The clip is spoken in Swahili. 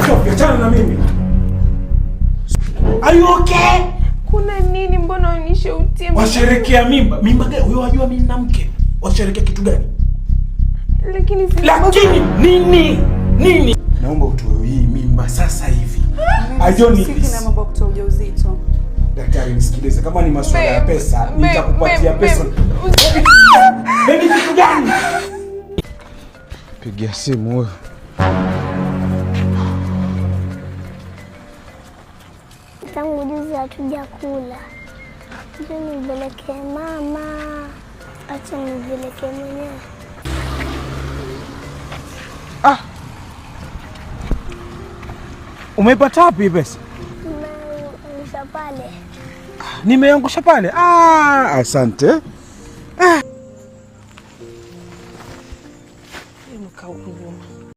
Sophie, achana na mimi. Are you okay? Kuna nini? Mbona unishautie? Washerekea mimba. Mimba gani? Wewe wajua mimi nina mke. Washerekea kitu gani? Lakini si Lakini nini? Nini? Naomba utoe hii mimba sasa hivi. I don't need Siki this. na mambo ya kutoa ujauzito. Daktari, nisikilize, kama ni masuala ya Babe, pesa, babe, nitakupatia babe, pesa. Babe. Baby, kitu gani? Pigia simu huyo. Tangu juzi hatujakula. Sijui nimpelekee mama, acha nimpelekee mwenyewe. Ah. Umeipata wapi pesa? Nimeangusha pale. Nimeangusha pale. Ah, asante. Ah.